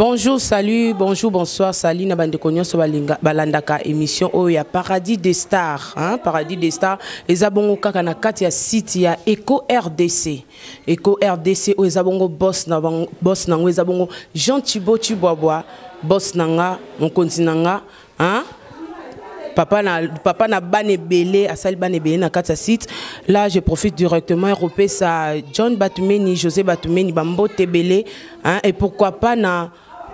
Bonjour, salut, bonjour, bonsoir, salut na bandeko nyonso balinga balandaka émission oyo ya Paradis des Stars, hein, Paradis des Stars eza bongo kaka na kati ya site ya Eco RDC. Eco RDC oyo eza bongo boss na bango, boss nango eza bongo Jean Thibaut Tshibwabwa, boss na nga, mokonzi na nga, hein? Papa na papa na bana ebele, asali bana ebele na kati ya site. Là je profite directement ya kopesa John Batumeni, José Batumeni bambote ebele, hein? Et pourquoi pas na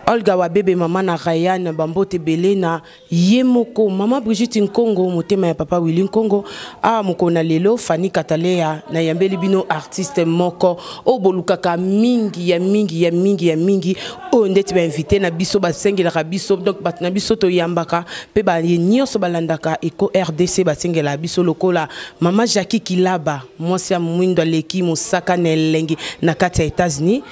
Olga Wabebe, mama na Ryan, bambote ebele na ye moko mama Brigitte Nkongo, motema ya papa Willy Nkongo. Awa mokolo na lelo Fanny Katalea nayambeli bino artiste moko oyo bolukaka mingi ya mingi ya mingi ya mingi, oyo ndeti ba invité na biso basengelaka biso, donc bato na biso toyambaka mpe baye nyonso balandaka Eco RDC basengelaka biso lokola mama Jackie Kilaba, mwasi ya mwindo aleki mosaka na elengi na kati ya États-Unis.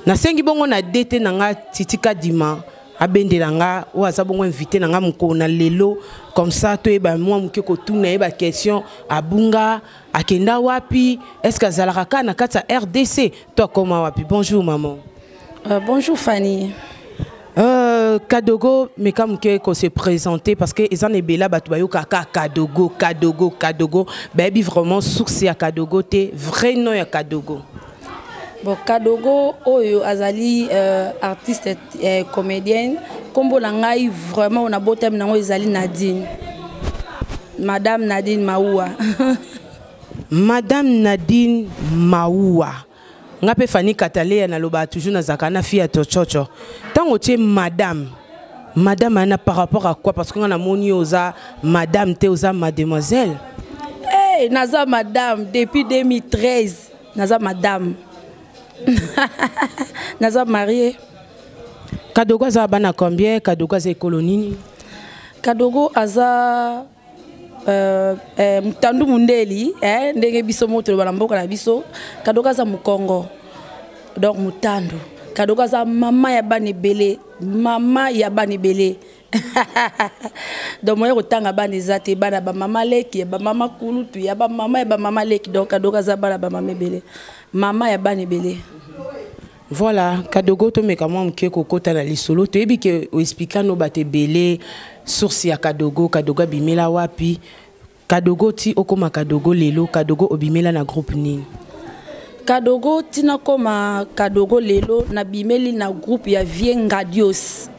Nasengi bongo na DT na nga Titi Kadima abendela nga oyo aza bongo invité na nga mokolo na lelo, comme ça toyeba mwa moke kotuna ye ba question, abunga akenda wapi, est-ce que azalaka kaka na kati ya RDC to akoma wapi? Bonjour maman. Bonjour Fanny. Kadogo, meka moke ko se présenter parce que eza na ebele bato bayokaka Kadogo, Kadogo, Kadogo, bayebi vraiment source ya Kadogo te, vrai nom ya Kadogo. Bon, Kadogo oyo azali artiste comédienne, kombo na ngai vraiment na botami nango ezali Nadine. Madame Nadine Maoua. Madame Nadine Maoua. Nga pe Fanny Katalea naloba toujours nazalaka na fille ya tochocho. Ntango otie madame, madame ana par rapport à quoi? Parce que nga namoni oza madame te, oza mademoiselle. Hey, naza madame depuis 2013. Naza madame. Naza mariée. Kadogo aza bana combien? Kadogo aza ekolo nini? Kadogo aza mutandu mundeli, ndenge biso moto toloba na mboka na biso. Kadogo aza mokongo, donc mutandu. Kadogo aza mama ya bana ebele, mama ya bana ebele. Donc moyen kotanga bana eza te, bana ba mama leki, ya ba mama kulutu, ya ba mama ya ba mama leki. Donc Kadogo aza bana ba mama ebele, mama ya bana ebele. Voilà, Kadogo tomeka mwa moke kokota na lisolo. Toyebi ke oexplika no bato ebele source ya Kadogo, Kadogo abimela wapi, Kadogo ti okoma Kadogo lelo, Kadogo obimela na groupe nini? Kadogo ti nakoma Kadogo lelo nabimeli na groupe ya Vieux Ngadios.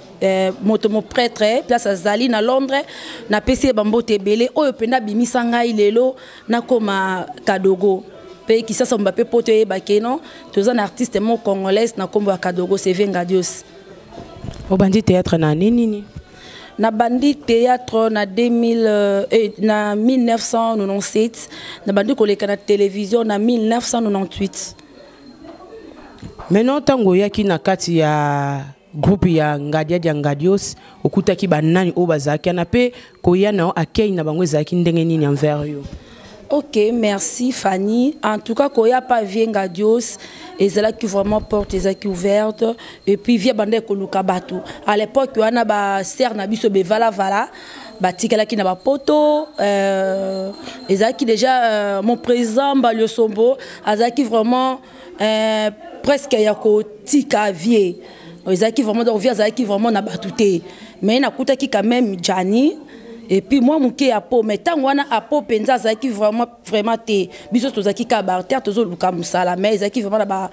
Moto mo prêtre place azali na Londres, napesi ye bambote ebele oyo mpenza abimisa ngai lelo nakoma Kadogo. Pe Kisasa mba pe poto eyeba ke non, toza na artiste moko congolaise na kombo ya Kadogo, c'est Vieux Ngadios. Obandi théâtre na année nini? Nabandi théâtre na 2000, na 1997, nabandi koleka na télévision na 1998. Maintenant ntango oyaki na kati ya groupe ya Ngadia dia Ngadios, okutaki banani oyo bazalaki wana mpe koya na yo accueil na bango ezalaki ndenge nini envers yo? Ok, merci Fanny. En tout cas, koya pa Vieux Ngadios, ezalaki vraiment porte ezalaki ouverte et puis Vieux banda koluka bato. À l'époque wana ba sœur na biso be vala vala batikalaki na bapoto, ezalaki déjà mon président Mbalio Sombo azalaki vraiment presque ya kotika Vieux. Ezalaki vraiment, donc Vieux azalaki vraiment na bato te. Mais nakutaki quand même Gianni et puis moi moke ya po, mais ntango wana apo mpenza azalaki vraiment vraiment te. Biso tozalaki kaka barter, tozoluka mosala, mais ezalaki vraiment na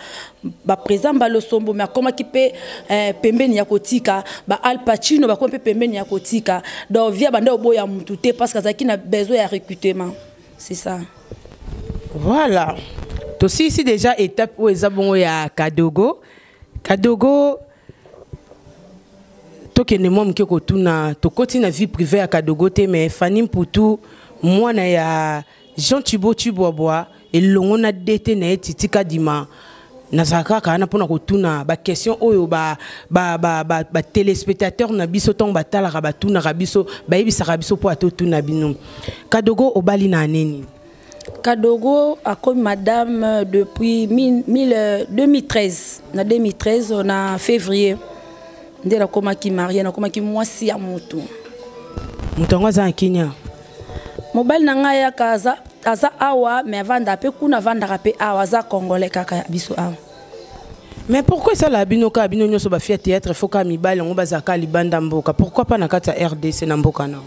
ba président Mbalosombo, mais akomaki mpe pembeni ya kotika ba Al Pacino, bakomi mpe pembeni ya kotika. Donc Vieux banda oboya mutu te parce que azalaki na besoin ya recrutement, c'est ça. Voilà, tosilisi déjà étape oyo eza bongo ya Kadogo. Kadogo tokende mwa moke kotuna, tokoti na vie privée ya Kadogo te, mais Fanny Mputu, mwana ya Jean Thibaut Tshibwabwa elongo na DT na ye Titi Kadima, nazalaka kaka wana mpona kotuna ba question oyo ba téléspectateur na biso ntango batalaka batunaka biso, bayebisaka biso mpo atotuna bino. Kadogo obali na nini? Kadogo akomi madame depuis 2013. Na 2013 na février nde nakomaki marié, nakomaki mwasi ya motu. Moto yango aza na Kenya? Mobali na ngai yaka aza awa, mais avanda mpe kuna, avandaka mpe awa, aza congolais kaka ya biso awa. Mais pourquoi esalaka bino kaka bino nyonso bafille ya théâtre, faut kaka mibali yango bazalaka libanda mboka? Pourquoi pas na kati ya RDC, na mboka nango?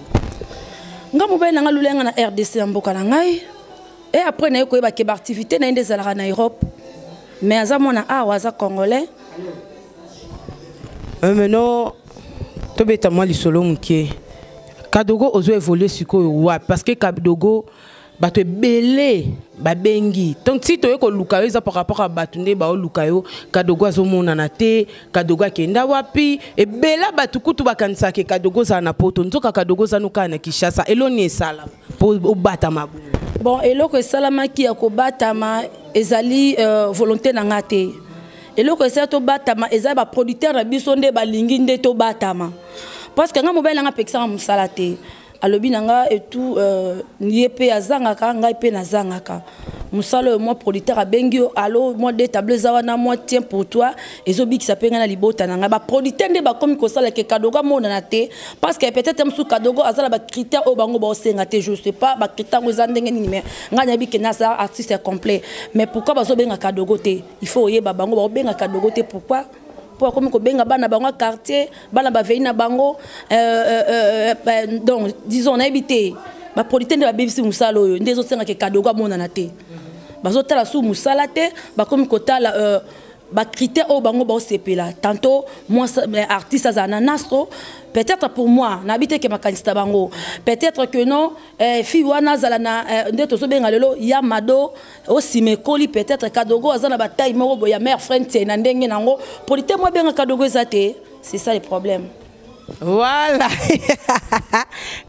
Nga mobali na nga lulenga na RDC, na mboka na ngai. Et après naye koyeba ke baactivité na ye nde ezalaka na Europe, mais aza mwana awa, aza congolais. Maintenant tobeta mwa lisolo moke. Kadogo, ozo évolue sikoyo wapi? Parce que Kadogo, bato ebele babengi. Donc si toye koluka yo, eza par rapport a bato nde baoluka yo. Kadogo azomonana te, Kadogo akenda wapi? Ebela bato kutu bakanisaka Kadogo ozala na Poto, nzoka Kadogo oza no kaka na Kinshasa. Eloni esala mpo obatama bongo? Bon, eloko esalamaki ya kobatama ezali volonté na nga te. Eloko esala tobatama eza baproducteur na biso nde balingi nde tobatama, parce que nga mobali na nga apekisanga mosala te. Alobi na nga etout ye mpe azangaka, ngai mpe nazangaka mosala oyo. Mwa producteur abengi yo: "Alo, mwa de tableau eza wana, mwa tien pour toi, ezobikisa mpe ngai na libota na ngai." Baproducteur nde bakomi kosala ke Kadogo amonana te, parce que peut-être mosusu Kadogo aza na bacritère oyo bango baosenga te. Je sais pas bacritère yango eza ndenge nini, mais ngai nayebi ke naza artiste complet. Mais pourquoi bazobenga Kadogo te? Il faut oyeba bango baobenga Kadogo te pourquoi. Mpo akomi kobenga bana bango ya quartier, bana bavei na bango. Donc disons, nayebi te, baproducteur nde babebisi mosala oyo nde ezosengaka Kadogo amonana te. Bazotala su mosala te, bakomi kotala bacritère oyo bango baosepela. Tantôt moi artiste azala na nastro, peut-être pour moi nayebi te ke makanisi na bango, peut-être que non, fille wana azala na nde tozobenga lelo ya mado osima ekoli. Peut-être Kadogo aza na bataille moko boye ya mare frente na ndenge nango, producteur mo abenga Kadogo eza te. C'est ça le problème. Voilà,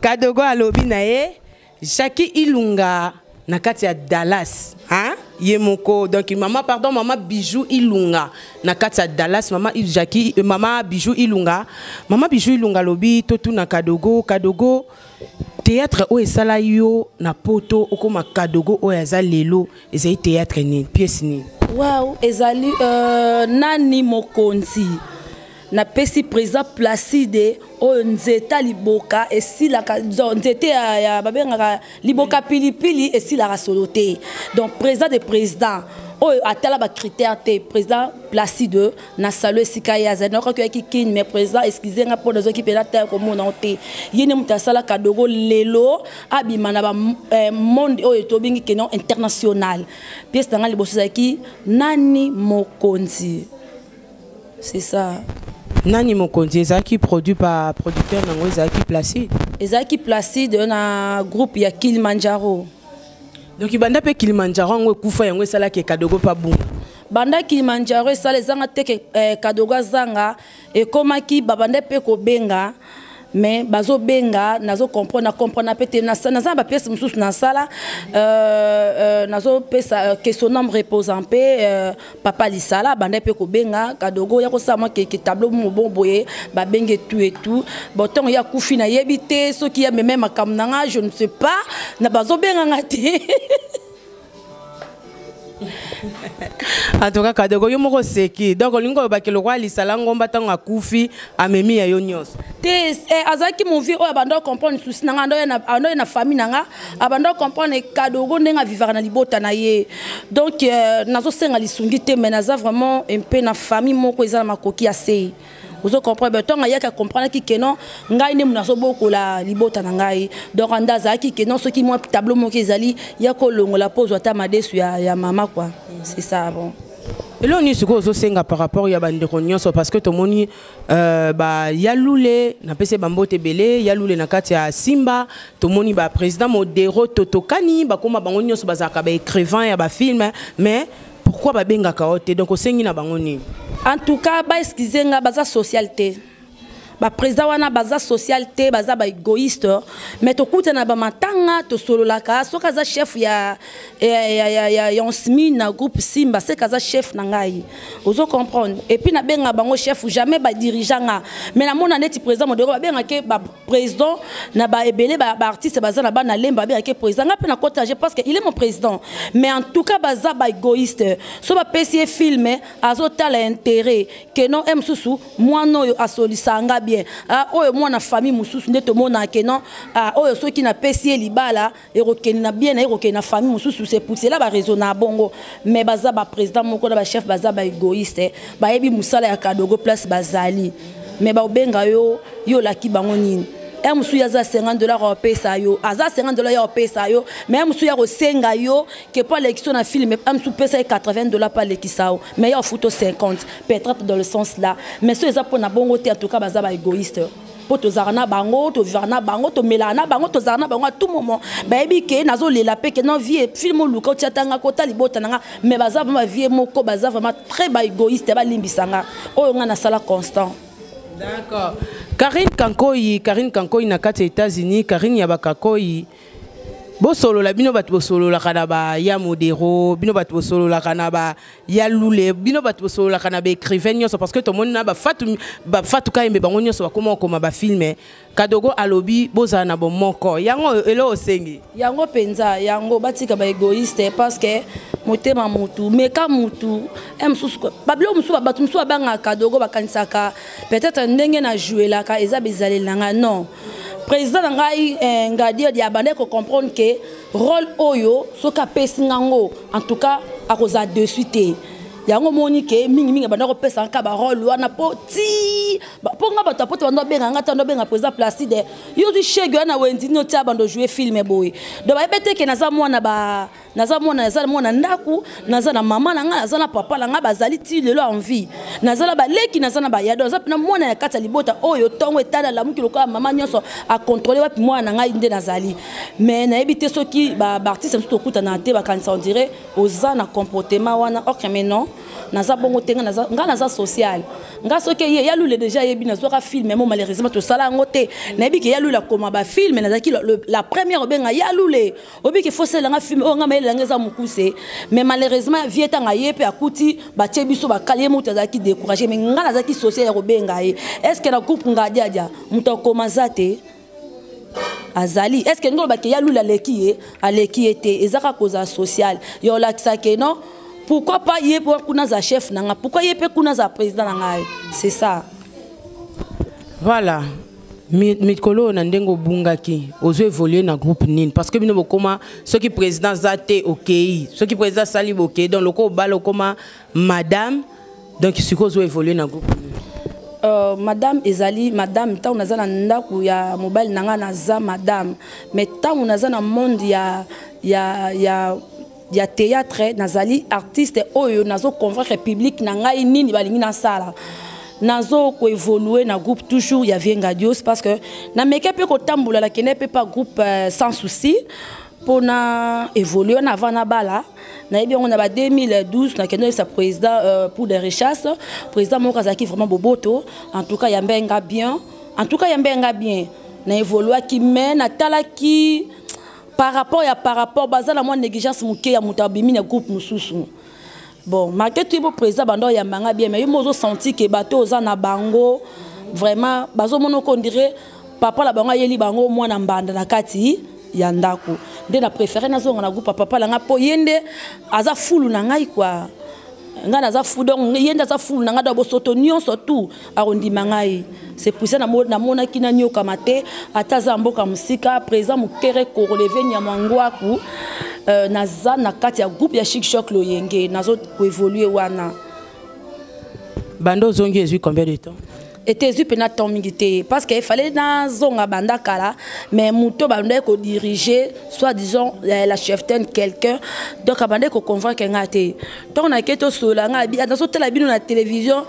Kadogo alobi na ye Jackie Ilunga na kati ya Dallas, hein? Ye moko, donc mama, pardon, mama Bijou Ilunga na kati ya Dallas, mama Jackie, mama Bijou Ilunga, mama Bijou Ilunga alobi totuna Kadogo. Kadogo, théâtre oyo esala yo na Poto okóma Kadogo oyo aza lelo, ezali théâtre nini, pièce nini? Wow, ezali Nani Mokonzi. Napesi président Placide oyo nzete liboka esilaka, nzete ya babengaka liboka pilipili esilaka solo te. Donc président de président oyo atala bacritère te, président Placide na salo esika ye azali. Nayoki oyaki Kini, mais président, excuse nga mpo nazwaki mpena ta ya komona o te. Ye nde moto asalaka Dogo lelo abima na bamonde oyo tobengi keno international. Pièce na nga liboso ezalaki Nani Mokonzi, c'est ça. Nani Mokonzi ezalaki produit par producteur nango ezalaki Placide? Ezalaki Placide na groupe ya Kilimanjaro. Donc banda mpe Kilimanjaro yango ekufa, yango esalaki Kadogo mpa bunga? Banda Kilimanjaro esala ezanga te ke Kadogo azanga, ekomaki babanda mpe kobenga, mais bazobenga, nazocomprendre, nacomprendre mpe te. Naza na bapièce mosusu nasala, nazopesa que son âme repose en paix, papa Lisala banda mpe kobenga Kadogo ya kosala mwa keke tableau mobon boye, babenge tout et tout. Bon, ntongo ya kufi, nayebi te soki ya meme makambo na nga, je ne sais pas, na bazobenganga te. En tout cas Kadogo, yo moko oseki. Donc olingi olobaki lokwa Lisala Ngomba, ntango akufi, amemi ya yo nyonso? Te, azalaki movi oyo abanda comprendre souci na nga, ando ye na famille na nga, abanda comprendre Kadogo ndenge avivaka na libota na ye. Donc nazosenga lisungi te, mais naza vraiment mpe na famille moko eza na makoki ya sei, ozo comprendre. Ntongo ayaki, acomprendaki ke non, ngai nde moto azobokola libota na ngai. Donc anda azalaki ke non, soki mwa tableau moko ezali ya kolongola mpo ozwa ata madesu ya mama quoi, c'est ça. Bon. Eloko nini sikoyo ozosenga par rapport ya bandeko nyonso? Parce que tomoni ba Yalule, napesi bambote ebele, Yalule na kati ya Simba, tomoni baprésident Modero Totokani, bakóma bango nyonso bazalaka baécrivain ya bafilm, mais pourquoi babengaka yo te? Donc osengi na bango nini? En tout cas, baexcuse nga, baza social te. Baprésident wana baza social te, baza baégoïste. Mais tokutana bamatanga, tosololaka. Soki aza chef ya Onsmi na groupe Simba, seke aza chef na ngai, ozo comprendre. Et puis nabenga bango chef, jamais badirigeant nga. Mais namona neti président Modero, babengake baprésident na baebele, baartiste baza na bana lemba, babengake président. Nga mpe nakota, je pense que il est mon président. Mais en tout cas baza baégoïste. So bapesi ye film, azotala intérêt ke non, e mosusu mwana oyo asolisaka nga. bien. Ah, oyo mwana famille mosusu nde tomonaka ke non, ah, oyo soki napesi ye libala ekokende na bien na ye, ekokende na famille mosusu. C'est pour cela baraisonna bongo. Mais baza baprésident moko na bachef, baza baégoïste. Bayebi mosala ya Kadogo place bazali, mais baobenga yo, yo olaki bango nini? E mosusu aza 50 $ opesa yo, aza 50 $ ya opesa yo, mais mosusu ya kosenga yo ke mpo alekisa na film, mosusu pesa ye 80 $ mpo alekisa yo, mais ya ofuto 50, peut-être dans le sens là. Mais so eza mpona bongo te. En tout cas, baza baégoïste, mpo tozalaka na bango, tovivaka na bango, tomelaka na bango, tozalaka na bango à tout moment. Bayebi ke nazolela mpe ke non, vie film oluka otia tanga kota libota na nga. Mais baza vraiment bavie moko, baza vraiment très baégoïste. Balimbisa nga oyo nga nasala constant. D'accord. Karine Kankoyi, Karine Kankoyi na kati ya États-Unis, Karine ya bakakoyi. Bosolola bino bato bosololaka na ba ya modero, bino bato bosololaka na ba ya lule, bino bato bosololaka na baécrivain nyonso, parce que tomoni na bafatu, bafatu kayembe, bango nyonso bakoma okoma bafilm. Kadogo alobi bozala na bomoko. Yango elo osengi? Yango mpenza, yango. Batika baégoïste, parce que motema mutu meka mutu e mosusu, babiloko mosusu, bato mosusu babangaka Dogo, bakanisaka peut-être ndenge na jouelaka eza bizaleli na ngai. Non, président na ngai Ngadi abandaki kocomprendre ke rôle oyo soki apesi ngango, en tout cas akozala dessus te. Yango omoni ke mingimingi banda kopesa kaka barôle wana, mpo ti mpo nga bato apoto bando obenga nga, tando obenga président Placide, yo ozwi shege wana wendini otia bando joue film boye. Donc bayebi te ke naza mwana ba naza mwana, naza mwana ndako, naza na mama na ngai, naza na papa na ngai, bazali ti lelo en vie, naza na baleki, naza na bayado, naza mpena mwana ya kati ya libota oyo ntongo etala lamuki lokola mama nyonso akontrole wapi mwana na ngai nde nazali. Mais nayebi te soki baartiste mosusu tokutana te, bakanisa on dirait oza na comportement wana. Ok, mais non, naza bongo te. Nga naza social. Nga soki ye ya lule déjà yebi nazwaka film mo, malheureusement tosala yango te. Nayebi ke ya lule akoma bafilm, nazalaki la première obenga ya lule, obiki foselanga film oyo nga mayelelanga eza mokuse. Mais malheureusement vie ntango aye mpe akuti batie biso bakali, ye moto azalaki découragé. Mais nga nazalaki social ya kobenga ye. Est ce que na groupe Ngadiadia moto akoma aza te? Azali. Est ce que ndenge olobaki ya lule aleki ye, aleki ye te? Eza kaka kozala social ya olakisa ke non, pourquoi pas ye mpo kuna aza chef na nga, pourquoi ye mpe kuna aza président na ngai? C'est ça. Voilà. Mikolo oyo na ndenge obungaki, ozo évolue na groupe nini? Parce que bino bokoma soki président aza te, okei, soki président asali, bokei. Donc loko obala, okoma madame, donc sikoyo ozo évolue na groupe nini? Madame ezali madame ntango naza na ndako ya mobali na ngai, naza madame. Mais ntango naza na monde ya théâtre, nazali artiste oyo nazoconvaincre public na ngai nini balingi nasala. Nazo koévolue na groupe toujours ya vie Ngadios, parce que nameke mpe kotambola, nakende mpe pa groupe Sans Souci mpona évolue wana avant nabala. Nayebi yango na ba 2012, nakende oyebisa président pour des recherches. Président moko azalaki vraiment boboto. En tout cas yambe nga bien, en tout cas yambe nga bien. Na évoluaki, mais natalaki par rapport baza na mwa négligence moke ya moto abimi na groupe mosusu. Bon, malgré tout bo président bando oyambanga bien, mais yo mo ozosentir ke bato oza na bango vraiment bazomona oko ondire papa na bango ayeli bango mwana mbanda na kati ya ndako. Nde na préféré nazonga na groupe ya papa na ngai, mpo ye nde aza fulu na ngai kua. Ngai naza fu, donc ye nde aza fulu na ngai. Donc bosoto nyonso tu akondima ngai. C'est pour ça namonaki nanyokama te, ata aza mboka mosika. Président mokere koreleve nyama ngwaku, naza na kati ya groupe ya Chic Choc Loyenge, nazo koévolue wana. Bando ozongi ezwi combien de temps? Ete ezwi mpena temps mingi te, parce que efallait nazonga banda kala, mais moto bandaki kodirige, soit disons la cheftaine, quelqu'un, donc abandaki koconvaincre nga te. Ntongo nake tosolola, nga nazotala bino na télévision,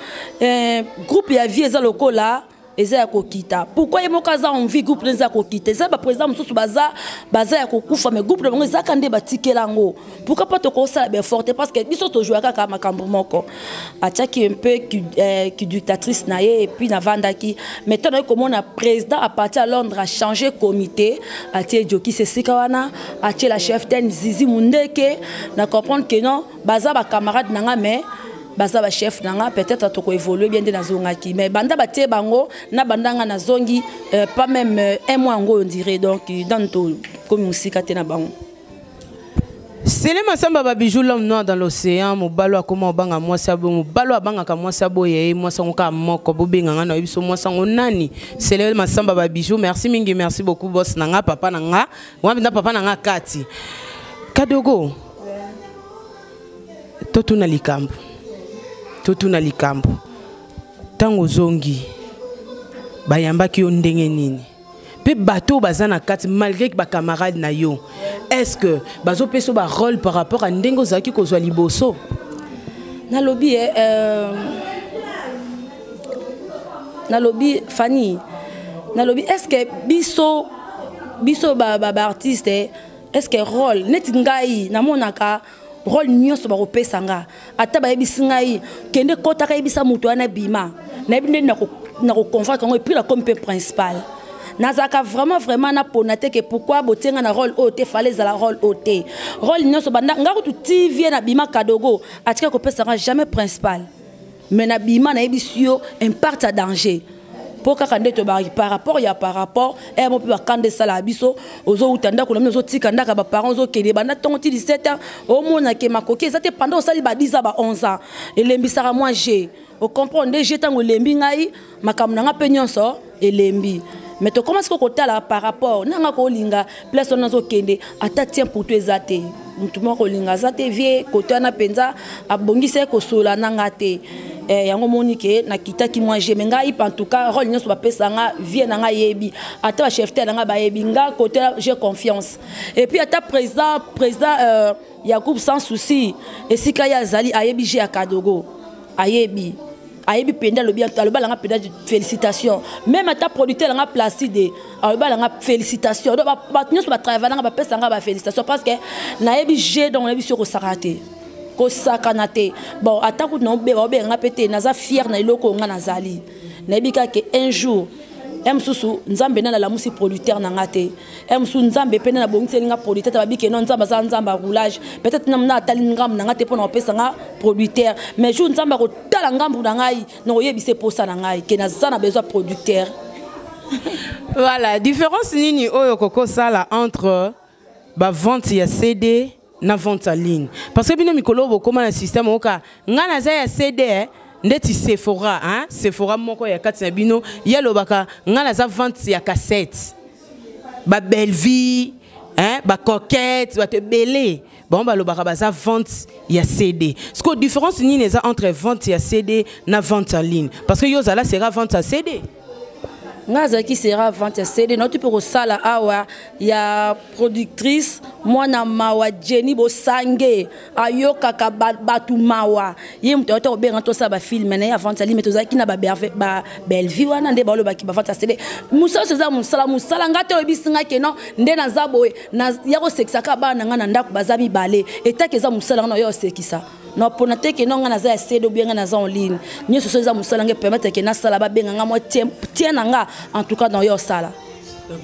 groupe ya vie eza lokola eza ya kokita. Pourquoi ye moko aza envie groupe eza ya kokita? Eza baprésident mosusu baza ya kokufa, mais groupe na bango ezaka nde batikela yango. Pourquoi pas tokosala baeffort te? Parce que biso tozwaka kaka makambo moko. Atiaki un peu ki dictatrice na ye, et puis navandaki. Mais ntango naye komona président à partir ya Londres achanger comité, atie Jokis esika wana, atie la chef ten Zizi Mundeke, na comprendre que non, baza bacamarade na nga, mais baza bachef na nga, peut-être tokoévolue bien. Nde nazongaki, mais banda batie bango na banda nga nazongi, pas même un mois yango oyo ndire. Donc dan tokomi mosika te na bango. Sele Masamba Babijou, l'homme noir dans l'océan, mobalo akoma obanga mwasi abo, mobalo abangaka mwasi abo ye mwasi ngo ka moko bobenga nga na biso mwasi ngo nani. Sele Masamba Babijou, merci mingi, merci beaucoup boss nanga papa nanga. Wa na papa nanga kati. Kadogo. Totuna likambo. Totuna likambo. Tango zongi bayambaki yo ndenge nini? Pe bato baza na kati malgré que ba camarade na yo, est-ce que bazo peso ba rôle par rapport à ndenge ozalaki kozwa liboso? Nalobi nalobi Fanny, nalobi est-ce que biso biso ba ba, ba artiste, est-ce que rôle neti ngai namonaka rôle nyonso bakopesa nga, ata bayebisi ngai kende kotaka yebisa moto wana bima, nayebi nde nako convaincre yango, et puis nakomi mpe principal. Nazalaka vraiment vraiment na pona te ke pourquoi botienga na rôle oyo te, fallait ezala rôle oyo te. Rôle nyonso banda nga kutu TV na bima, Kadogo atika kopesanga jamais principal, mais na bima nayebisi yo impact ya danger mpo kaka nde tobaki par rapport ya par rapport mo mpe bakanda esalaka biso. Ozowuta ndako na bino, ozotika ndako ya baparent, ozokende banda ntongo ti 17 ans, omona ke makoki eza te. Pendant osali ba 10 ans, ba 11 ans, elembisaka mwa g ocomprendre nde g. Ntango elembi ngai, makambo na nga mpe nyonso elembi. Mais tokoma sikoyo kotala par rapport nanga kolinga place wana nazokende, ata tien pour to eza te, motu moko kolinga aza te. Vie kote wana mpenza abongisi ye kosola nanga te. Yango moni ke nakitaki mwa je, mais ngai en tout cas rôle nyonso bapesa nga, vie na ngai yebi, ata bachef te na ngai bayebi nga kote, j'ai confiance. Et puis ata président ya groupe Sans Souci, esika ye azali, ayebi je ya Kadogo, ayebi mpenza. Alobi, aloba nanga mpenza félicitation. Même ata producteur nanga Placide aloba nanga félicitation. Donc bato nyonso batravaille nanga bapesa nga bafélicitation parce que nayebi je. Donc nayebi soki kosakana te, kosakana te. Bon, ata kutu naobeba, obenga mpe te, naza fier na eloko oyo nga nazali. Nayebi kaka un jour e mosusu Nzambe nde nalamusi producteur na nga te, e mosusu Nzambe mpe nde nabongiseli nga producteur te. Babike no, Nzambe aza Nzambe ya roulage. Peut-être na atali ngambu na nga te mpo na kopesa nga producteur, mais jour Nzambe akotala ngambu na ngai, na koyebisa eposa na ngai ke naza na besoin producteur. Voilà, différence nini oyo kokosala entre bavente ya CD na vente en ligne? Parce que bino mikolo bokóma na système oka nga naza ya CD, ndeti Sephora, hein? Sephora moko ya kati na bino, ye alobaka nga naza vente ya cassette, babellevie, hein? Bacoquette, bato ebele bango balobaka baza vente ya CD. Siko différence nini eza entre vente ya CD na vente en ligne? Parce que yo ozala sera vente ya CD. Nga azalaki sera vente ya CD. Nauti mpe kosala awa ya productrice mwana mawa Jenny Bosange, ayokaka bato mawa. Ye moto ayota kobenga tosala bafilme na ye ya vente ya ligne. Tozalaki na babellevie wana nde balobaki bavente ya CD. Mosala oso eza mosala, mosala nga te. Oyebisi nga ke non, nde naza boye ya kosekisaka bana na nga na ndako, baza mibale. Etaki eza mosala nga na oyo osekisa na mpona te ke no nga naza ya CD ou bien nga naza en ligne. Nyonso so eza mosala nga, permettre ke nasala, babenga nga mwa tien na nga. En tout cas na oyo osala.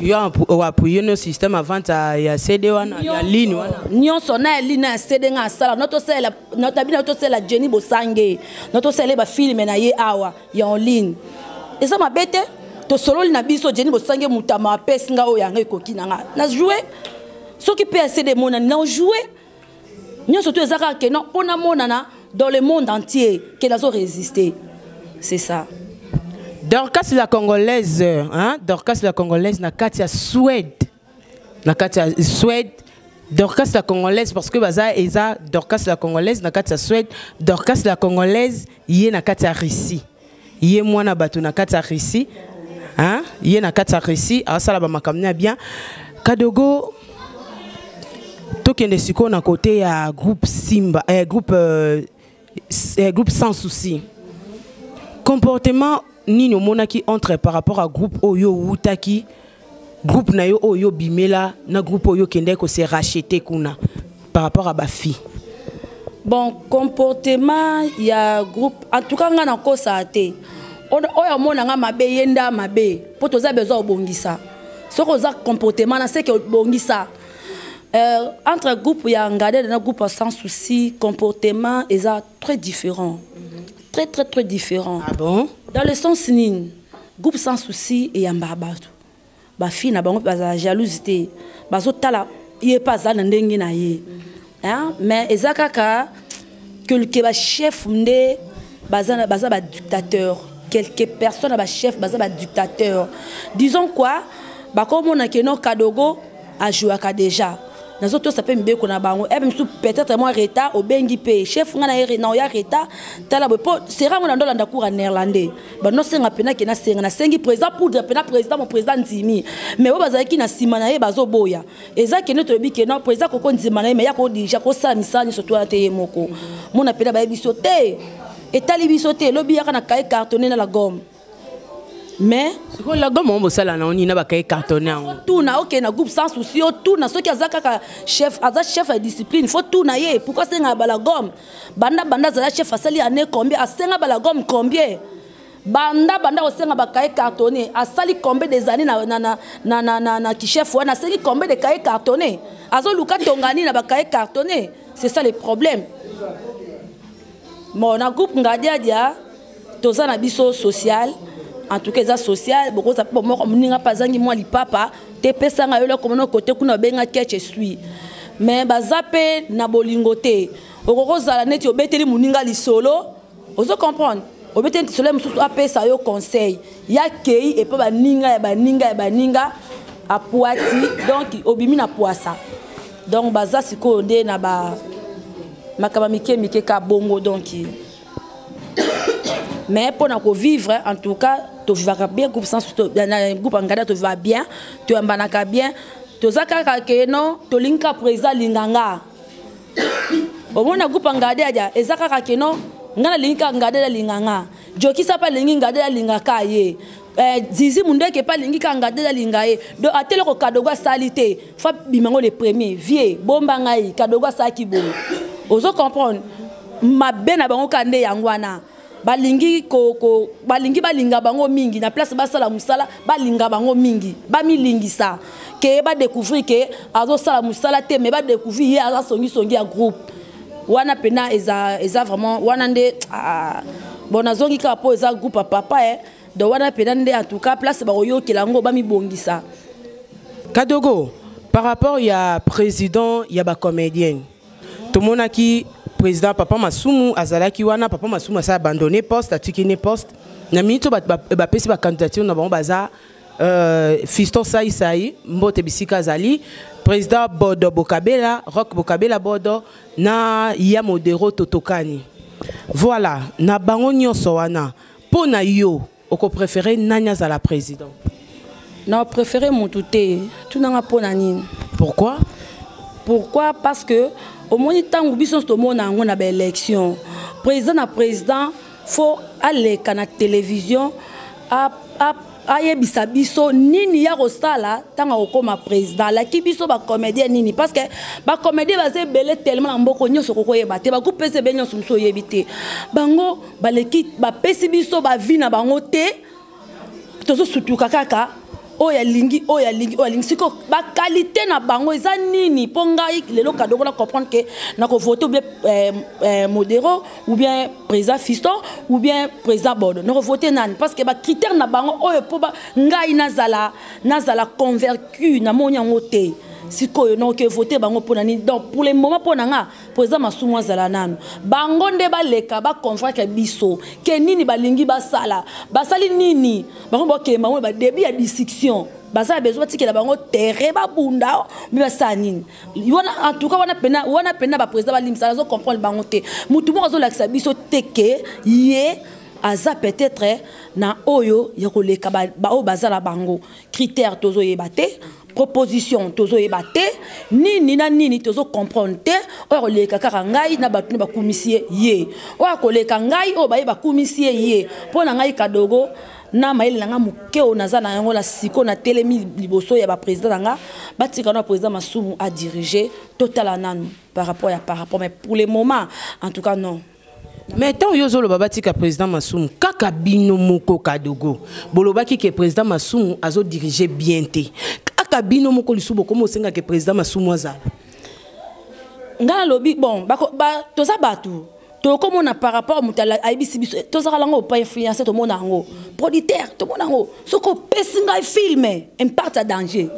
Yo oappuye no système ya vente ya CD wana, ya ligne wana? Nyonso, na ya ligne, na ya CD, nga asala. Notosalela notabi, notosalela Jenny Bosange, notosalela bafilme na ye awa ya en ligne. Eza mabe te, tosololi na biso. Jenny Bosange mutama apesi nga oyo yanga ekoki na nga na joue. Soki mpe ya CD emonani, na ojoue nyonso to eza kaka ke non, mpo namonana dans le monde entier ke nazo résister, c'est ça. Dorcas la Congolaise, hein? Dorcas la Congolaise na kati ya Suède, na kati ya Suède, Dorcas la Congolaise, parce que baza eza Dorcas la Congolaise na kati ya Suède, Dorcas la Congolaise ye na kati ya Russie, ye mwana bato na kati ya Russie, hein? Ye na kati ya Russie asala bamakambo ya bien. Kadogo, tokende sikoyo na kote ya groupe Simba, groupe Sans Souci. Comportement nini omonaki entre par rapport à groupe oyo owutaki, groupe na yo oyo obimela, na groupe oyo okendaki kose racheter kuna par rapport à bafille? Bon, comportement ya groupe, en tout cas nga nakosaka te. Oyo amona nga mabe, ye nda mabe, mpo toza besoin obongisa. Soki oza comportement na seke obongisa. Entre groupe ya Ngadede na groupe Sans Souci, comportement eza très différent, très très très différent. Ah bon? Dans le sens nini? Groupe Sans Souci eyambaka bato, bafille na bango mpe bazala jalouse te, bazotala ye mpe aza na ndenge na ye. Hein? Mais eza kaka quelque ba chef nde baza baza ba dictateur. Quelques personnes ba chef baza ba dictateur. Disons quoi? Bakomona ke non Kadogo ajouaka déjà. Nazotosa mpe mibeko na bango. Ebe mosusu peut-être mwa retard obengi mpe chef nga na ye na oya retard tala boye mpo sera yango na ndolanda cours ya néerlandais banosenga mpena ke nasenga nasengi président poudre mpena président mon président ndimi mais oyo bazalaki na nsima na ye bazoboya eza kende toyebi ke non président koko ndima na ye mais ya kodirige kosala misala nyonso to wana te ye moko mona mpena bayebi biso te etali biso te elobi yaka na kaye cartonné na la gomme. Mais sikoyo la gomme bosala na nini na bakaye cartonné yango? Tuna okende na groupe Sans Souci, otuna soki aza kaka chef, aza chef ya discipline, faut tuna ye pourquoi asenga bala gomme. Banda banda azala chef, asali année combien? Asenga bala gomme combien? Banda banda kosenga bakaye cartonné, asali combien des années na, na, na, na, na, na, na kichef wana? Asali combien de cahier cartonné? Azoluka tongani na bakaye cartonné. C'est ça le problème. Bon, na groupe Ngadiadia toza na biso social, en tout cas eza social. Bokoza mpe moko moninga mpe azangi mwa lipapa te, pesanga yo eloko mona kote kuna babenga ketch esui, mais baza mpe na bolingo te. Okoki kozala neti obeteli moninga lisolo, ozo comprendre, obeteli lisolo mosusu apesa yo conseil ya kei epo baninga ya baninga ya baninga apwati, donc obimi na pwasa. Donc baza sikoyo nde na ba makambo mike mike ka bongo. Donc mais mpona kovivre, en tout cas tovivaka bien groupe Sans, na groupe Angada tovivaka bien, toyambanaka bien. Toza kaka ke non, tolingi kaka président alinganga. Omona groupe Ngade adia eza kaka ke non, nga nalingi kaka Ngade alinganga, jokisa mpe alingi Ngade alingaka ye, Zizi Mundeke mpe alingi kaka Ngade alinga ye. Donc ateloko Kadogo asali te, fa bimango le premier vie bomba ngai Kadogo asalaki boye. Ozo comprendre mabe na bango kaka nde yango wana. Balingi ko, ko, balingi balinga bango mingi na place basala mosala, balinga bango mingi, bamilingisa ke badécouvrir ke azosala mosala te, mais badécouvrir ye aza songisongi ya groupe wana mpena. Eza, eza vraiment wana nde, ah, bon, nazongi kaka mpo eza groupe ya papa, eh. Donc wana mpena nde, en tout cas place bakoyokela yango, bamibongisa. Kadogo, par rapport ya président ya bacomédienne, tomonaki président papa Masumu azalaki wana. Papa Masumu asa abandonné poste, atiki ne poste. Na miniti oyo bato bapesi bacandidature na bango baza Fiston Saisai, mbote bisika azali, président Bodo Bokabela, Rock Bokabela Bodo na ya Modero Totokani. Voilà, na bango nyonso wana, mpo na yo okopréféré nani azala président? Na préféré motu te. Tunanga mpo na nini? Pourquoi? Pourquoi? Parce que omoni ntango biso nyonso tomona yango na baélection, président na président faut aleka na télévision, ayebisa biso nini ya kosala ntango akokóma président, alaki biso bacomédien nini, parce que bacomédien baza ebele tellement na mboka nyonso, kokoyeba te bagroupe eza ebele nyonso mosusu oyebi te. Bango baleki bapesi biso bavi na bango te, tozosutuka kaka oyo alingi, oyo alingi, oyo alingi. Sikoyo baqualité na bango eza nini? Mpo ngai lelo Kadogo na comprendre ke nakovote ou bien Modero ou bien président Fiston ou bien président Bodo, nakovote nani? Parce que bacritère na bango oyo mpo ngai nazala convaincu, namoni yango te. Sikoyo nakoki vote bango mpo na nini? Donc pour le moment, mpo na nga, président Masumu azala nanu. Bango nde baleka baconvaincre biso ke nini balingi basala, basali nini. Bango bakende bango badébut ya discussion, baza na besoin batikela bango terrain babunda mpe basala nini wana. En tout cas wana pena baprésident balimbisa, azo comprendre bango te. Motu moko azolakisa biso te ke ye aza peut-être na oyo ya koleka baoyo baza na bango. Critère tozoyeba te, proposition tozoyeba te, nini na nini tozocomprendre te. Oyo akoleka kaka ngai na bato nde bakumisi ye, ye oyo akoleka ngai oyo baye bakumisi ye ye. Mpo na ngai Kadogo, na mayele na nga moke oyo naza na yango na siko, natelemi liboso ya baprésident na nga, batika na président Masumu adirige, totala nanu par rapport ya par rapport. Mais pour le moment, en tout cas non. Mais ntango yo ozoloba batika président Masumu, kaka bino moko Kadogo bolobaki ke président Masumu azodirige bien te. Kaka bino moko lisusu bokoma osengaka président Masumu azala. Ngai nalobi bon, toza bato tokomona par rapport moto ayebisi biso, tozalaka yango pa influence, tomona yango producteur, tomona yango. Soki opesi ngai film impact ya danger,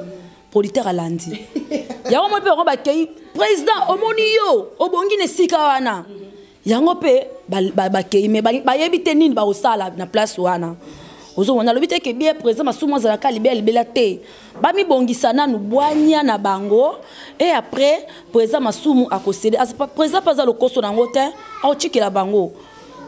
producteur alandi yango moi mpe bango bakei. Président, omoni yo obongi na esika wana. Yango mpe bakei, me bayebi te nini bakosala na place wana. Ozomona, alobi te ke bien président Masumu azalaka libela libela te. Bamibongisa nanu, bwanya na bango, et après président Masumu akosede. Président mpe aza lokoso nango te, aotikela bango.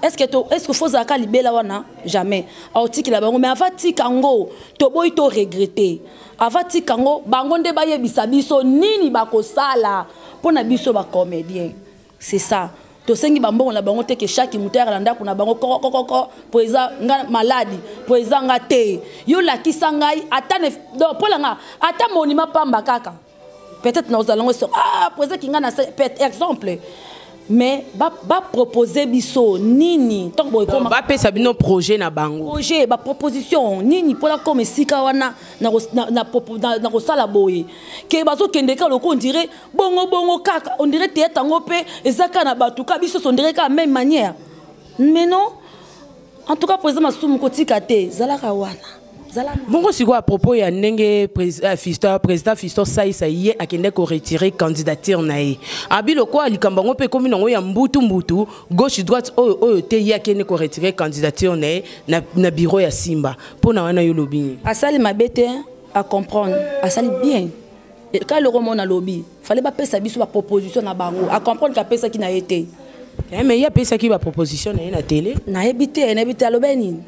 Est ce que faut ozalaka libela wana? Jamais. Aotikela bango, mais ava tika yango, toboyi to regretter. Ava tika yango, bango nde bayebisa biso nini bakosala mpo na biso bacomédien. C'est ça. Tosengi bambongo na bango te, ke chaque moto ayaka na ndako na bango kokokoko po eza nga maladi, po eza nga te. Yo lakisa ngai ata donc mpo na nga ata monument pamba kaka, peut-être nakozala yango so. Ah, po ezaki nga na peut exemple, mais bapropose biso nini ntango boye ekoma? Bapesa bino projet na bango. Projet, baproposition nini mpona koma esika wana na kosala boye, ke bazokende kaka loko on dirait bongo bongo kaka, on dirait théâtre yango mpe eza kaka na bato kaka biso, on dirait kaka même manière. Mais non, en tout cas président Masumu kotika te, zalaka wana, zala na. Bongo sikoyo, à propos ya ndenge président Fiston Saisa ye akende koretirer candidature na ye, abi lokola likambo yango mpe ekomi nango ya mbutu mbutu, gauche droite, oyo oyo te, ye akende koretirer candidature na ye na bureau ya Simba. Mpo na wana yo lobi nini? Asali mabe te, acomprendre, asali bien. Ka loko mona alobi fallait bapesa biso baproposition na bango, acomprendre ke apesaki na ye te. Eh, mais ye apesaki baproposition na ye na télé. Nayebi te, nayebi te alobi nini.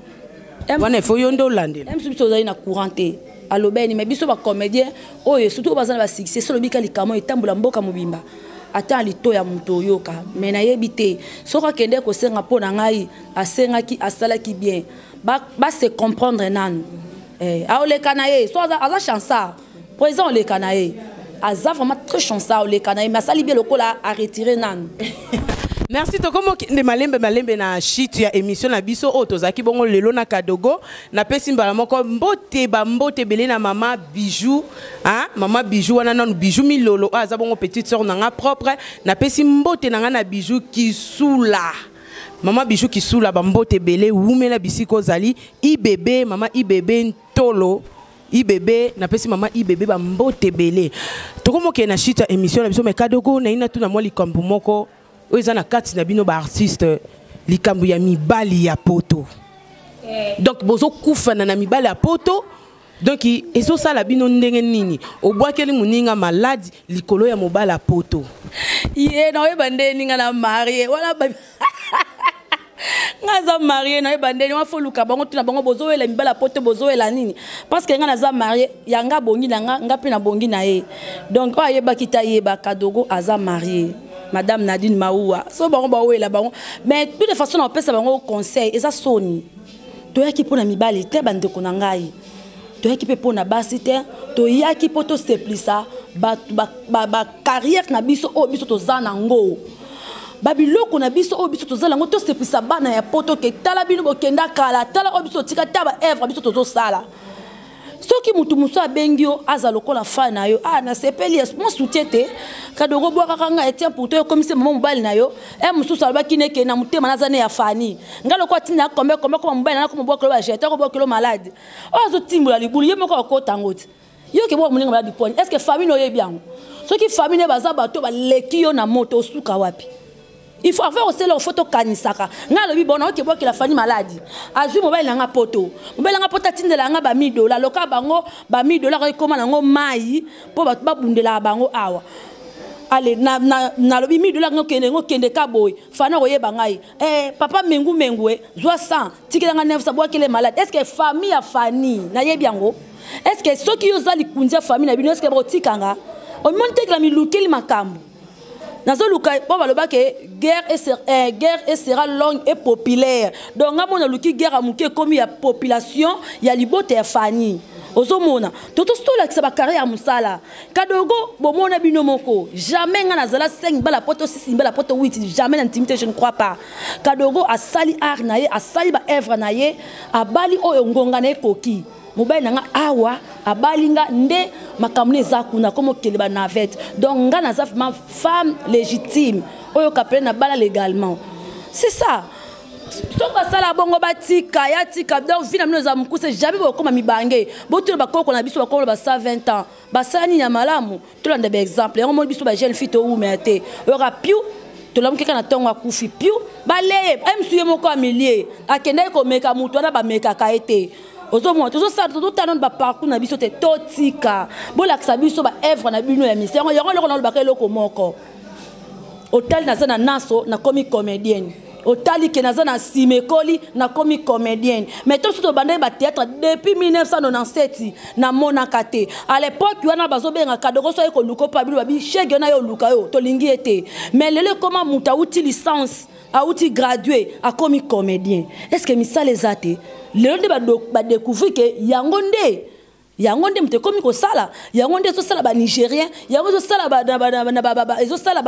Wana ifo yo nde olandela. Biso biso ozali na courant te alobeni, mais biso bacomédien oyo, surtout oyo baza na basuccès, so olobi ka likambo etambola mboka mobimba, ata lito ya moto oyoka. Mais nayebi te soki akende kosenga. Mpo na ngai asengaki, asalaki bien. Base comprendre nanu. Eh, aoleka na ye so aza chansard. Président oleka na ye, aza vraiment très chansard, oleka na ye, mais asali bien lokola aretire nanu. Merci. Tokomi okende malembe malembe na chute ya émission na biso oyo tozalaki bongo lelo na Kadogo. Napesi mbala moko mbote, bambote ebele na mama Bijou, hein? Mama Bijou wana nanu, Bijou Milolo oyo aza bongo petite sœur na nga propre. Napesi mbote na nga na Bijou Kisula, mama Bijou Kisula, bambote ebele, wumela bisika ozali. Ibebe, mama Ibebe Ntolo, Ibebe, napesi mama Ibebe bambote ebele. Tokomokende na chute ya émission na biso, mais Kadogo, nayi natuna mwa likambo moko oyo eza na kati na bino baartiste, likambo ya mibali ya poto. Donc bozokufana na mibali ya poto, donc ezosala bino ndenge nini? Obwakeli moninga maladi likolo ya mobali ya poto. Ye naoyeba nde ninga na marie wana, nga aza marie, nayeba ndeni wana. Foluka bango, tuna bango: bozowela mibali ya poto, bozowela nini? Parce que nga naza marie, yanga abongi na nga, nga mpe nabongi na ye. Donc oyo ayebaki te, ayeba Kadogo aza marie, madame Nadine Maua. So bango bawela bango, mais toute façon na kopesa bango conseil, eza soni. Toyaki mpo na mibali te, bandeko na ngai, toyaki mpe mpo na basi te. Toyaki mpo toseplisa bato bacarrière na biso oyo biso toza nango, babiloko na biso oyo biso tozala yango. Tosepelisa bana ya poto ke tala bino bokenda kala, tala oyo biso totika, ta baœuvre biso tozosala. Soki motu mosusu abengi yo, aza lokola fa na yo, ah, nasepeli mo soutien te. Kadogo bwakaka ngai Etienne, pourtant okomisi mama mobali na yo. E mosusu alobaki neke na motema naza ne ya Fani, ngai lokola atinda kombe kombe koma mobali na koma bwakelo bajete, akobwakelo maladi oyo azotimbola libulu, ye moko akota yango ti yo ke bwaka moninga maladi poni. Est ce que famille oyebi yango? Soki famille ne baza bato baleki yo na moto, osuka wapi? Il faut avant osala, faut tokanisaka. Ngai alobi bona oke bwakela Fani maladi, azwi mobali na nga poto, mobali na nga poto atindela nga ba 1000 dollar, loka bango ba 1000 dollar ekóma nango mai mpo bato babundelaka bango awa. Ale nalobi 1000 dollar ngokende, ngokende ka boye, Fani akoyeba ngai. Eh, papa mengu mengu, e zwa 100, tikela nga 900, bwakele malade. Est ce que famille ya Fani nayebi yango? Est ce que soki yo oza likunzi ya famille na bino, est ce que bakotikanga? Omoni tekela milukeli makambo nazoluka mpo balobaki guerre et sera longue et populaire. Donc nga mona luki guerre ya moke ekomi ya population ya libota ya Fani. Ozomona toto tolakisa bacarrière ya mosala. Kadogo, bomona bino moko, jamais nga nazala 5 mbala poto, 6 mbala poto, 8, jamais na intimité, je ne crois pas. Kadogo asali art na ye, asali baœuvre na ye, abali oyo ngonga na ekoki. Mobali na nga awa abali nga nde makambo na eza kuna komo okende banavette. Donc nga naza vraiment femme légitime oyo kapele na bala légalement, c'est ça. Soki basala bongo, batika ya tika. Donc vie na bino eza mokuse, jamais bokóma mibange. Botuna bakoko na biso, bakoko ba 120 ans basala nini ya malamu? Tolanda baexemple yango. Moni biso bajeune fille toumela te. Oyoka piu, tolamuki kaka na ntongo, akufi piu, baleye mosu ye moko amilie, akendaki komeka motu wana bamekaka ye te. Ozomona, tozosala, tozotala nano baparcours na biso te. Totika, bolakisa biso baœuvre na bino ya misi yango. Yango eloko nalobaka, eloko moko otali, naza na naso, nakomi comédienne. Otali ke naza na nsima ekoli, nakomi comédienne. Mais to biso tobandaki bathéâtre depuis 1997, namonaka te. À l'époque wana bazobengaka Kadogo, so aye koluka mpo abino babi shege wana, yo oluka yo, tolingi ye te. Mais lelo ekoma moto awuti licence, awuti gradué, akomi comédien. Est ce que misala eza te? Lelo nde badécouvrir ke yango nde, yango nde moto ekomi kosala, yango nde ezosala banigérien, yango ezosala, ezosala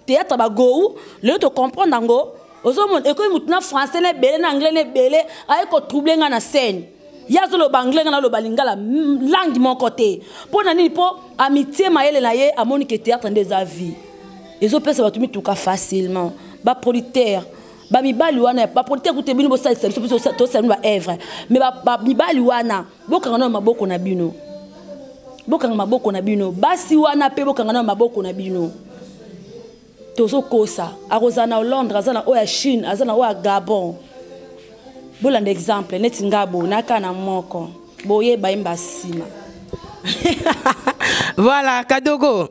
théâtre bagou. Lelo tocomprendre yango. Ozomona, ekomi motu na français na ebele, na anglais na ebele, aye kotrouble nga na scène. Ye azoloba anglais, nga naloba lingala, langue moko te. Mpo na nini? Mpo amitié mayele na ye, amoni ke théâtre nde eza vie, ezopesa bato mituka facilement. Baproducteur, bamibali wana, baproducteur kute bino bosalisa biso, biso tosala bino baœuvre. Mais bamibali wana, bokanga nano maboko na bino, bokanga maboko na bino. Basi wana mpe, bokanga nano maboko na bino. Tozokosa, akozala na Londres, aza na oyo ya Chine, aza na oyo ya Gabon. Bolanda exemple neti nga bo naka na moko boyeba yemba nsima. Voilà, Kadogo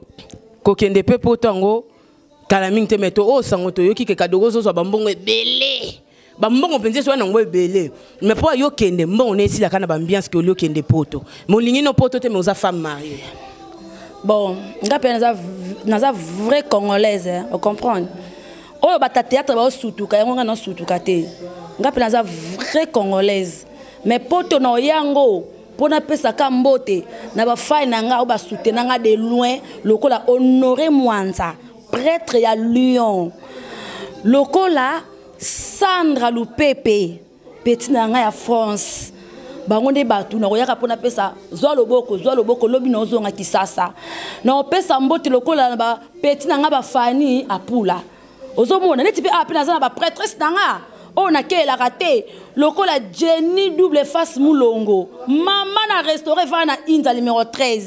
kokende mpe poto yango kala mingi te. Me to oyo sango toyoki ke Kadogo ozozwa bambongo ebele, bambongo mpenza esoya nango ebele. Mais mpo ayokende, mbongo na esilaka na baambiance ke oli okende poto. Me olingi no poto te, me oza femme mariée. Bon, nga mpe naza vraie congolaise, hein, ocomprendre? Oyo bata théâtre baosutuka yango, nga nasutuka te. Nga mpe naza vraie congolaise. Mais poto na oyango mpo napesaka mbote na bafai na nga oyo basoutenanga nga de loin, lokola Honoré Mwanza, prêtre ya Lyon, lokola Sandra Lupepe, petit na ngai ya France. Bango nde bato nakoyaka mpo napesa zwa loboko, zwa loboko. Lobi naozonga Kisasa, naopesa mbote lokola na bapeti na ngai bafani apula. Ozomona neti mpe awa mpe naza na baprêtresse na nga oyo nakeyelaka te, lokola Jenny double face Mulongo, mama na restaurant evanda na Inza numéro 13.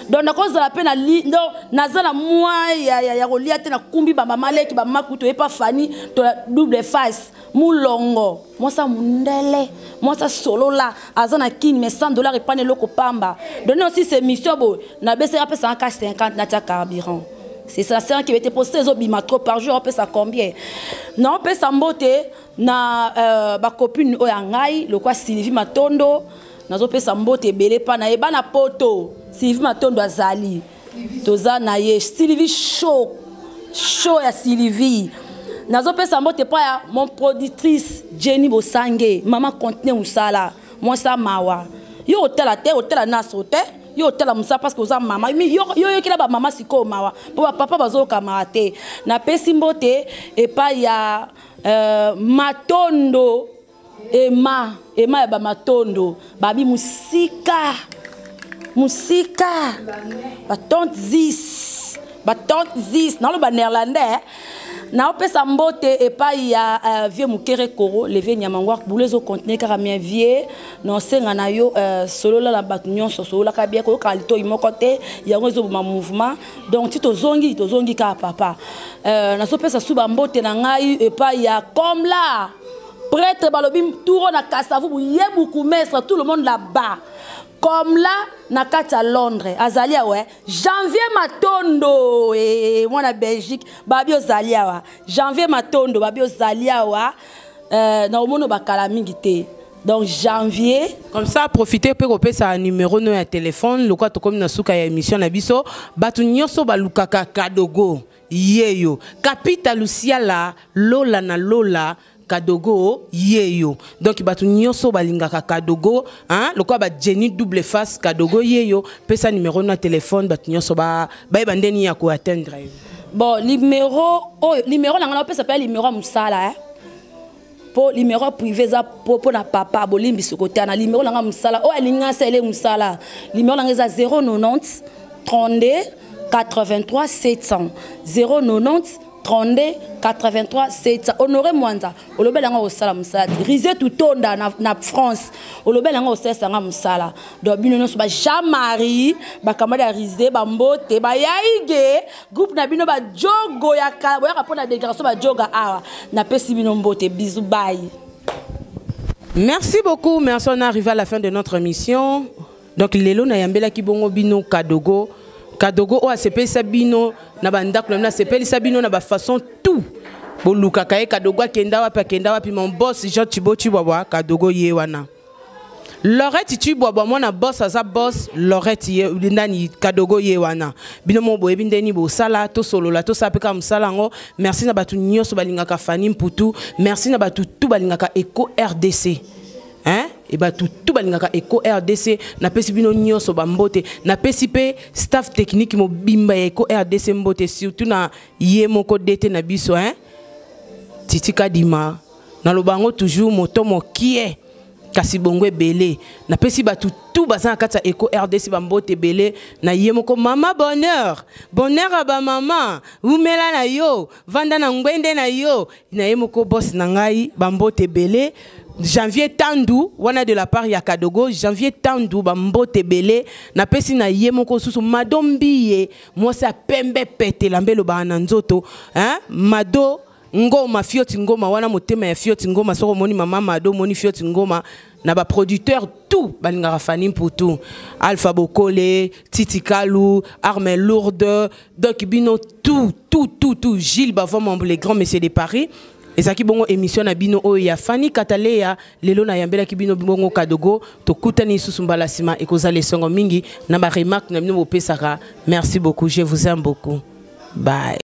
Donc nakozala mpe na donc naza na mwa ya kolia te. Nakumbi bamama leki, bamakutu oyepa Fani to double face Mulongo, mwasa mundele, mwasa solola, aza na Kini. Mais 100 $ epana eloko pamba. Donc aussi c'est mission boye nabesaka, apesaka ka 50 natia carburant. C'est ça, c'est un qui était posté, ezobima trop par jour, opesa combien? Naopesa mbote na bacopine oyo ya ngai, lokwa Sylvie Matondo. Nazopesa mbote ebele mpa na ye. Bana poto, Sylvie Matondo azali, toza na ye. Sylvie show, show ya Sylvie. Nazopesa mbote mpa ya mon productrice Jenny Bosange. Mama, continue mosala, mwasi mawa. Yo otala te, otala naso te, yo otala mosala parce que oza mama. Yo yokela bamama sikoyo mawa, mpo bapapa bazoyoka mawa te. Napesi mbote epai ya Matondo ema, ema ya bamatondo, babi mosika mosika, batante zis, batante zis, naloba néerlandais. Naopesa mbote epai ya vieux Mokere Koro, le vieux Nyamangwar. Bulu ezocontinue kaka. Mien vieux, naosenga na yo, solola na bato nyonso, sololaka bien, koyokaka litoi moko te, yango ezoboma mouvement. Donc ti tozongi, tozongi kaka papa. Nazopesa su bambote na ngai epai ya Komla prêtre, balobi turo na Kasavubu, ye bourgmestre, tout le monde là-bas. Comme là na kati ya Londres azali awa Janvier Matondo, mwana Belgique, babi ozali awa. Janvier Matondo, babi ozali awa. Na omona bakala mingi te. Donc janvier. Comme ça, profiter mpe kopesa numéro no ya téléphone lokola tokomi na suka ya émission na biso. Bato nyonso balukaka Kadogo yeyo, Kapita Lusiala, lola na lola, Kadogo yeyo. Donc bato nyonso balingaka Kadogo, hein, lokola ba Jenny double face, Kadogo yeyo. Pesa numéro na téléphone, bato nyonso bayeba ndeni ya koatteindre yo. Bon, numéro oyo, numéro na ngai napesa mpe numéro ya mosala, eh? Mpo numéro privé eza mpo na papa bolimbisi kotana. Numéro na ngai mosala, oyo alingi asala mosala, numéro na ngai eza 090 32 83 700, 090. 32 83 7. Honoré Mwanza, olobela nga osala mosala te. Rise Tutonda na France, olobela nga osalisa nga mosala. Donc bino nyonso ba Jean Marie, bakamadi ya Rise, bambote, bayaige, groupe na bino bajogo ya kala, boyaka mpo na déclaration bajoga awa. Napesi bino mbote, bisous, bye. Merci beaucoup, merci. On arrive à la fin de notre émission. Donc lelo nayambelaki bongo bino Kadogo. Kadogo oyo asepelisa bino na bandako na bino, asepelisa bino na bafaçon tout. Bolukaka ye Kadogo akenda wapi, akenda wapi? Mon boss Jean Thibaut Tshibwabwa, Kadogo ye wana. Lorette Tshibwabwa, mwana boss aza boss, Lorette ye nani, Kadogo ye wana. Bino mo boyebi ndeni bosala, tosolola, tosala mpe kaka mosala yango. Merci na bato nyonso balingaka Fanny Mputu, merci na bato tu balingaka Eco RDC. Hein? E bato tu balingaka Eco RDC, napesi bino nyonso bambote, napesi mpe staff technique mobimba ya Eco RDC mbote, surtout na ye moko dete na biso, hein? Titi Kadima, naloba yango toujours, moto mokie kasi bongo ebele. Napesi bato tu baza na kati ya Eco RDC bambote ebele, na ye moko mama Bonheur, bonheur ya bamama, umela na yo, vanda na ngwende na yo, na ye moko boss na ngai, bambote ebele. Janvier Tandu wana de la part ya Kadogo, Janvier Tandu, bambote ebele. Napesi na ye moko susu Mado Mbiye, mwasi ya pembe pete lambe elobaka na nzoto, hein? Mado Ngoma, Fioti Ngoma wana, motema ya Fioti Ngoma. Soko omoni mama Mado, omoni Fioti Ngoma. Na baproducteur tout balingaka Fanny Mputu, Alpha Bokole, Titi Kalu, Arme Lourde, donc bino tout, tout, tout, tout, Gilles Bavomambo, les grands messieurs de Paris. Ezalaki bongo émission na bino oyo ya Fanny Kataleya. Lelo nayambelaki bino bongo Kadogo. Tokutani lisusu mbala nsima, ekozala esongo mingi na baremarque na bino bopesaka. Merci beaucoup, je vous aime beaucoup, bye.